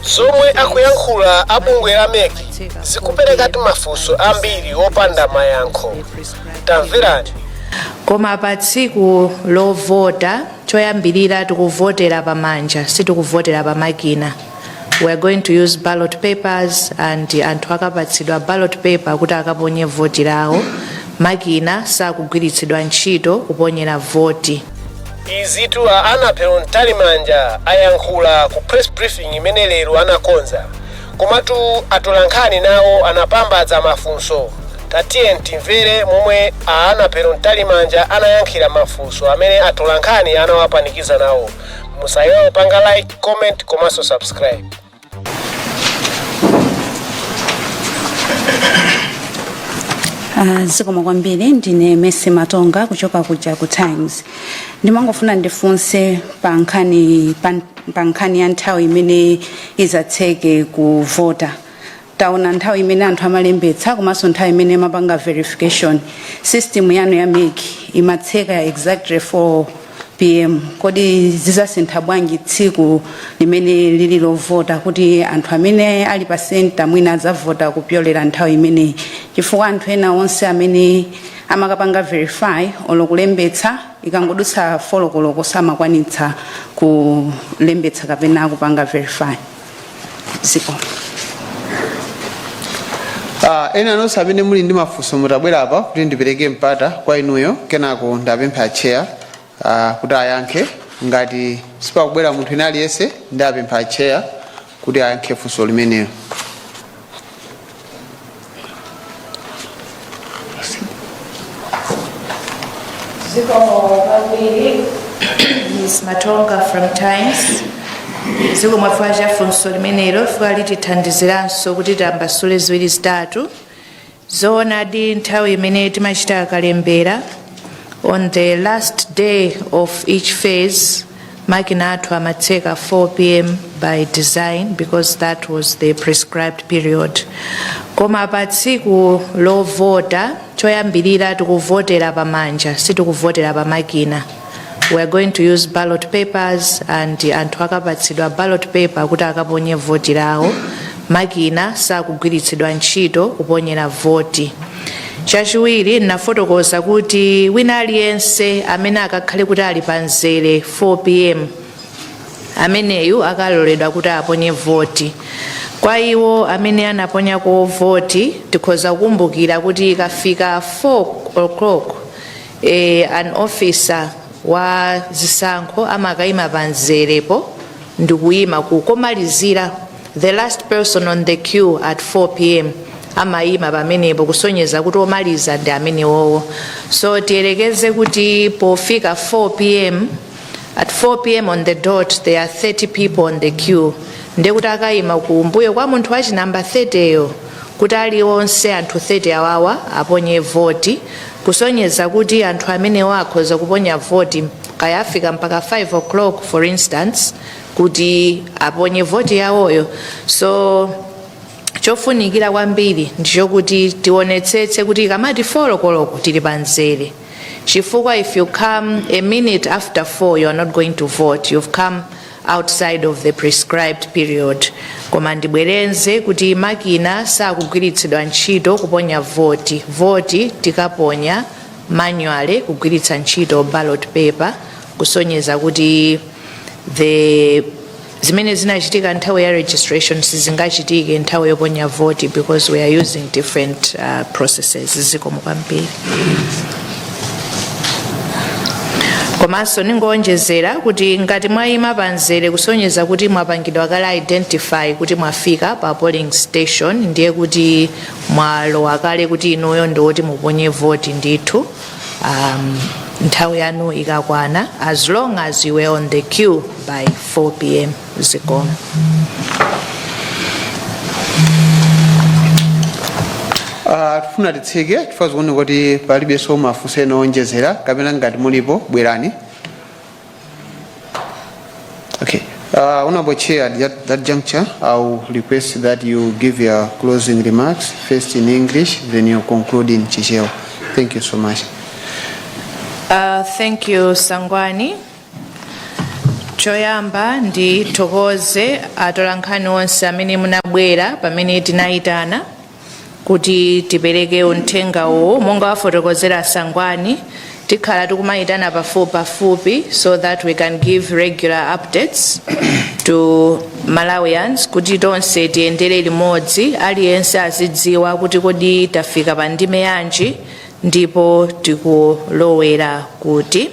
Zomwe akuyankhula a bungwe la MEC zikuperekatu mafunso ambiri opanda mayankho. Tamverani. Koma pa tsiku lovota, choyambirira tikuvotera pamanja, sitikuvotera pamakina. We are going to use ballot papers and anthu akapatsidwa ballot paper kuti akaponye voti lawo. Makina sakugwiritsidwa ntchito kuponyera voti. Izitu a Annabel Mtalimanja ayankhula ku press briefing imene lero anakonza. Komatu atolankhani nawo anapambadza mafunso. Tatiyeni timvere momwe a Annabel Mtalimanja anayankhira mafunso amene atolankhani anawapanikiza nawo. Musayiwale kupanga like, comment komanso subscribe. Zikomo kwambiri. Ndine Messi Matonga kuchoka kuja ku Times. Ndimangofuna ndifunse pa nkhani ya nthawi imene izatseke kuvota. Taona nthawi imene anthu amalembetsa komanso nthawi imene amapanga verification, system yanu ya MEC imatseka exactly 4 p.m. Kodi zizasintha bwanji tsiku limene lili lovota, kuti anthu amene ali pa center mwina adzavota kupyolera nthawi imeneyi, chifukwa anthu ena onse amene amakapanga verify olo kulembetsa ikangodutsa 4 koloko samakwanitsa kulembetsa kapena kupanga verify? Zikomo. Ena nonse amene muli ndi mafunso mutabwera apa kuti ndipereke mpata kwa inuyo, kenako ndapempha chair kuti ayankhe. Ngati sipakubwera munthu ina aliyense, ndapempha chair kuti ayankhe funso limenelo. Zikomo kwambiri, Ms Matonga from Times. Zikomo chifukwa cha funso limenelo, chifukwa litithandiziranso kuti tambasule ziwiri zitatu. Zoonadi, nthawi imene timachita kalembera on the last day of each phase, makina athu amatseka 4 p.m. by design, because that was the prescribed period. Koma pa tsiku lovota, choyambirira tikuvotera pamanja, sitikuvotera pamakina. We are going to use ballot papers and anthu akapatsidwa ballot paper kuti akaponye voti lawo. Makina sakugwiritsidwa ntchito kuponyera voti. Chachiwiri, nafotokoza kuti wina aliyense amene akakhale kuti ali pa mzere 4 p.m., ameneyu akaloledwa kuti aponye voti. Kwa iwo amene anaponyako voti, tikhoza kukumbukira kuti ikafika 4 o'clock, an officer wa zisankho amakayima pa mzerepo ndikuyima kukomalizira. The last person on the queue at 4 p.m. amayima pamenepo kusonyeza kuti omaliza ndi amenewowo. So tiyerekeze kuti pofika 4 p.m., at 4 p.m. on the dot, there are 30 people on the queue, ndekuti akayima kumbuyo kwa munthu wachinamba 30 yo kuti aliwonse anthu 30 awawa aponye voti, kusonyeza kuti anthu amenewo akhoza kuponya voti kaya afika mpaka 5 o'clock, for instance, kuti aponye voti yawoyo. So chofunikira kwambiri ndichokuti tionetsetse kuti ikamati 4 koloko tili pa mzere, chifukwa if you come a minute after 4, you are not going to vote. You've come outside of the prescribed period. Koma ndibwerenze kuti makina sakugwiritsidwa ntchito kuponya voti. Voti tikaponya manually kugwiritsa ntchito ballot paper, kusonyeza kuti the zimene zinachitika nthawi ya registration sizingachitike nthawi yoponya voti, because we are using different processes. Zikomo kwambiri. Komanso ningowonjezera kuti ngati mwayima pamzere, kusonyeza kuti mwapangidwa kale identify kuti mwafika pa polling station, ndiye kuti mwalowa kale kuti inuyo ndiwoti muponye voti ndithu nthawi yanu ikakwana, as long as you were on the queue by 4 p.m. Zikomo. Tifuna titsike chifukwa zikuoneka kuti palibenso mafunso ena owonjezera, kapena ngati mulipo bwerani. Okay. Honorable Chair, at that juncture, I will request that you give your closing remarks, first in English, then you conclude in Chichewa. Thank you so much. Thank you, Sangwani. Choyamba ndithokoze atolankhani onse amene munabwera pamene tinayitana kuti tipereke uthenga uwu. Monga wafotokozera Sangwani, tikhala tikumayitana pafupi pafupi so that we can give regular updates to Malawians, kuti tonse tiyendere limodzi, aliyense azidziwa kuti kodi tafika pa ndime yanji ndipo tikulowera kuti.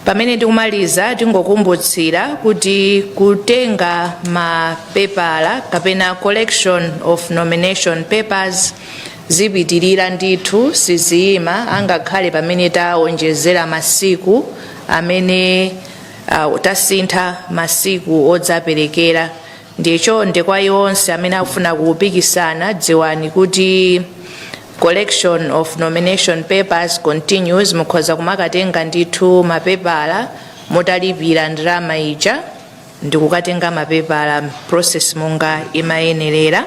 Pamene tikumaliza, tingokumbutsira kuti kutenga mapepala kapena collection of nomination papers zipitirira ndithu, siziyima angakhale pamene taonjezera masiku amene tasintha masiku odzaperekera. Ndiye chonde kwa iwo onse amene akufuna kupikisana, dziwani kuti collection of nomination papers continues. Mukhoza kumakatenga ndithu mapepala mutalipira ndalama ija ndikukatenga mapepala, process monga imayenerera.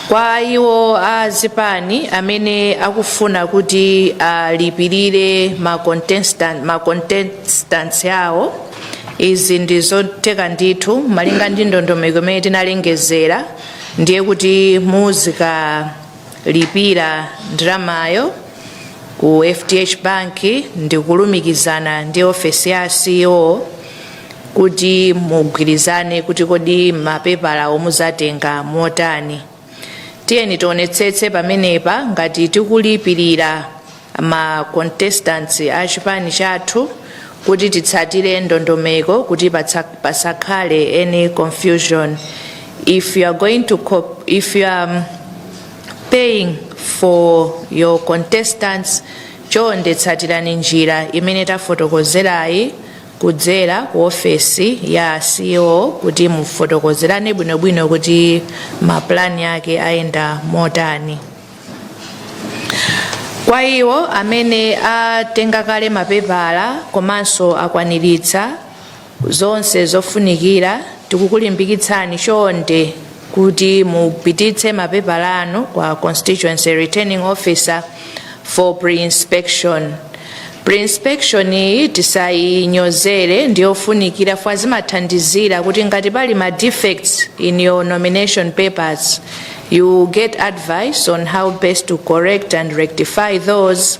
Kwa iwo azipani amene akufuna kuti alipirire ma contestants yawo, izi ndi zotheka ndithu malinga ndi ndondomeko imene tinalengezera. Ndiye kuti muzikalipira ndalamayo ku FDH Bank ndi kulumikizana ndi ofesi ya CEO kuti mugwirizane kuti kodi mapepala muzatenga motani. Tiyeni tionetsetse pamenepa ngati tikulipirira ma contestants a chipani chathu kuti titsatire ndondomeko kuti pasakhale any confusion. If you are going to if you are paying for your contestants, chonde tsatirani njira imene tafotokozerayi kudzera ku ofesi ya CEO kuti mufotokozerane bwinobwino kuti mapulani ake ayenda motani. Kwa iwo amene atenga kale mapepala komanso akwaniritsa zonse zofunikira, tikukulimbikitsani chonde kuti mupititse mapepala anu kwa constituency returning officer for pre-inspection. Pre-inspection iyi tisayinyozere, ndiyofunikira fwa zimathandizira kuti ngati pali ma defects in your nomination papers, you get advice on how best to correct and rectify those,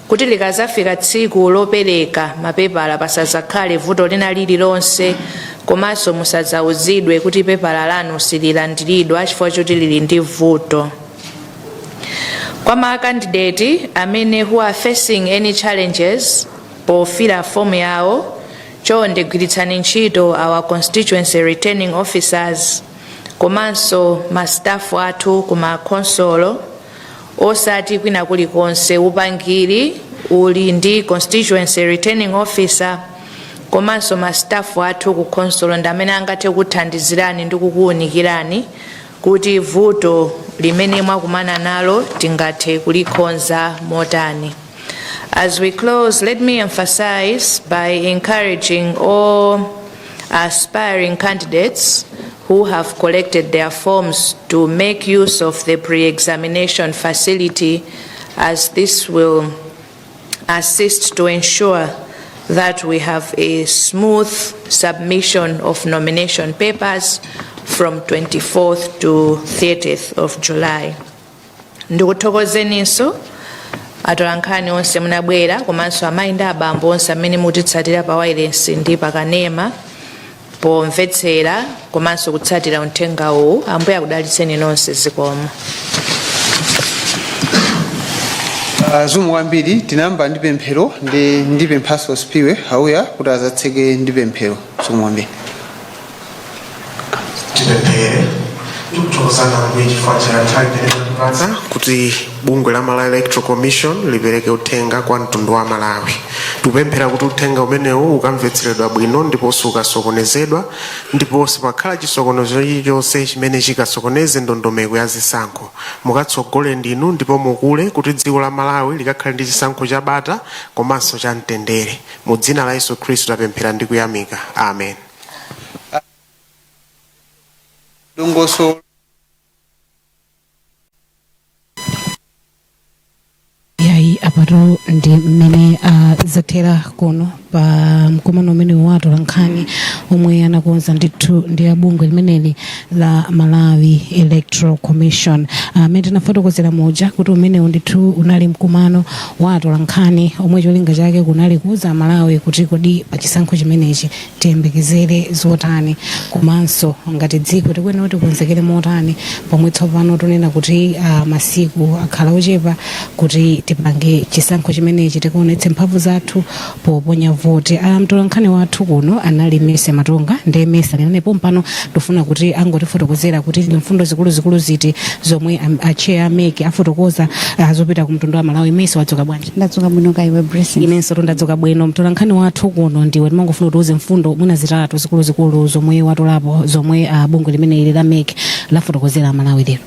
kuti likazafika tsiku lopereka mapepala pasazakhale vuto lina lililonse, komanso musadzauzidwe kuti pepala lanu sililandiridwa chifukwa choti lili ndi vuto. Kwa ma candidate amene who are facing any challenges pofila fomu yawo, chonde gwiritsani ntchito our constituency returning officers komanso ma staff athu kuma khonsolo, osati kwina kulikonse. Upangiri uli ndi constituency returning officer komanso ma staff athu ku khonsolo ndi amene angathe kuthandizirani ndi kukuwunikirani kuti vuto limene mwakumana nalo tingathe kulikonza motani. As we close, let me emphasize by encouraging all aspiring candidates who have collected their forms to make use of the pre-examination facility, as this will assist to ensure that we have a smooth submission of nomination papers from 24th to 30th of July. Ndikuthokozeninso atolankhani onse munabwera, komanso amayi ndi abambo onse amene mutitsatira pa wireless ndi pakanema pomvetsera komanso kutsatira uthenga uwu. Ambuye akudalitseni nonse. Zikomo. Zikomo kwambiri. Tinayamba ndi pemphero ndi ndipemphaso Spiwe Hauya kuti azatseke ndi pemphero. Zikomo kwambiri. Tipemphere. Tikuthokozani Ambuye chifukwa cha nthawi imene mwatipatsa kuti bungwe la Malawi Electoral Commission lipereke uthenga kwa mtundu wa Malawi. Tikupemphera kuti uthenga umenewu ukamvetseredwa bwino ndiponso ukasokonezedwa, ndipo sipakhala chisokonezo chilichonse chimene chikasokoneze ndondomeko ya zisankho. Mukatsogole ndinu ndipo mukule kuti dziko la Malawi likakhale ndi chisankho chabata komanso cha mtendere. Mu dzina la Yesu Khristu tapemphera ndi kuyamika, amen. Dongosolo. Yayi, apatu ndi mmene zathera kuno. pa mkumano umene wa atolankhani omwe anakonza ndithu ndi abungwe limeneli la Malawi Electoral Commission, amene tinafotokozera muja kuti umenewu ndithu unali mkumano wa atolankhani omwe cholinga chake kunali kuuza Malawi kuti kodi pa chisankho chimenechi tiyembekezere zotani, komanso ngati dziko tikuyenera kuti tikonzekere motani, pomwe tsopano tunena kuti masiku akhala ochepa kuti tipange chisankho chimenechi, tikuonetse mphamvu zathu poponya voti. Mtolankhani wathu kuno anali Mese Matonga. Ndiye Mese alinanepo mpano, tifuna kuti angotifotokozera kuti ndi mfundo zikuluzikulu ziti zomwe a chair a MEC afotokoza zopita ku mtundu wa Malawi. Mese, wadzuka bwanji? Ndadzuka bwino, kaiwe Blessing? Inenso tundadzuka bwino. Mtolankhani wathu kuno ndiwe, timangofuna utiuze mfundo mwina zitatu zikuluzikulu zomwe watolapo, zomwe bungwe limeneli la MEC lafotokozera Malawi lero.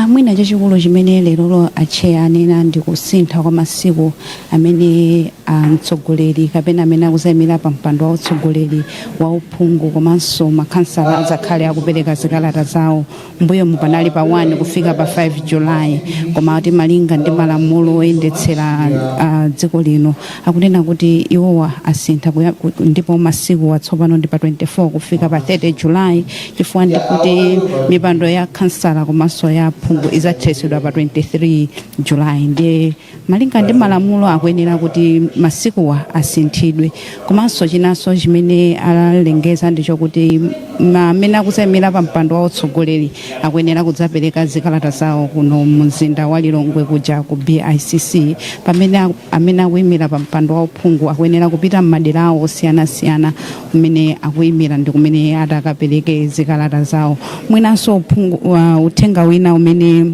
Mwina chachikulu chimene lerolo a chair anena ndi kusintha kwa masiku amene mtsogoleri kapena amene akuzayimira pa mpando wa utsogoleri wa uphungu komanso makhansala adzakhale akupereka zikalata zawo. Mbuyomu panali pa 1 kufika pa 5 July, koma kuti malinga ndi malamulo oyendetsera dziko lino akunena kuti iwowa asintha ndipo masiku atsopano ndi pa 24 kufika pa 30 July, chifukwa ndikuti mipando ya khansala komanso ya phungu idzathetsedwa pa 23 July. Ndiye malinga ndi malamulo akuyenera kuti masikuwa asinthidwe. Komanso chinanso chimene alengeza ndichokuti amene akuzayimira pa mpando wa utsogoleri akuyenera kudzapereka zikalata zawo kuno mumzinda wa Lilongwe kuja ku BICC, pamene amene akuyimira pa mpando wa uphungu akuyenera kupita m'madera awo osiyanasiyana kumene akuyimira ndi kumene atakapereke zikalata zawo. Mwinanso uthenga wina umene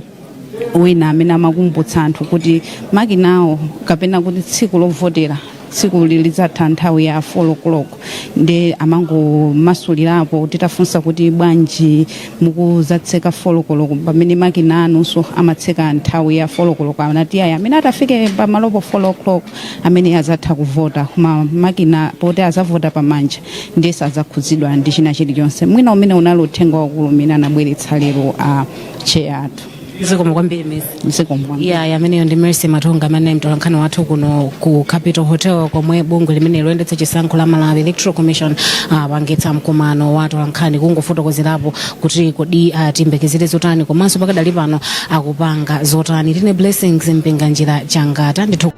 wina amene amakumbutsa anthu kuti makinawo kapena kuti tsiku lovotera, tsiku lidzatha nthawi ya 4 o'clock. Ndi amangomasulirapo titafunsa kuti bwanji mukuzatseka 4 o'clock pamene makina anunso amatseka nthawi ya 4 o'clock, anati ayi, amene atafike pamalopo 4 o'clock amene azatha kuvota, koma makina poti azavota pamanja ndiye sadzakhudzidwa ndi china chilichonse. Mwina umene unali uthenga wakulu umene anabweretsa lero a chair athu. Zikomo kwambiri, Mercy. Zikomo kwambiri. Ya, ameneyo ndi Mercy Matonga amene mtolankhani wathu kuno ku Capital Hotel, komwe bungwe limene loyendetsa chisankho la Malawi Electoral Commission apangitsa mkumano wa atolankhani kungofotokozerapo kuti kodi tiyembekezere zotani, komanso pakadali pano akupanga zotani. Tine Blessings Mpinganjira Changata ndithu.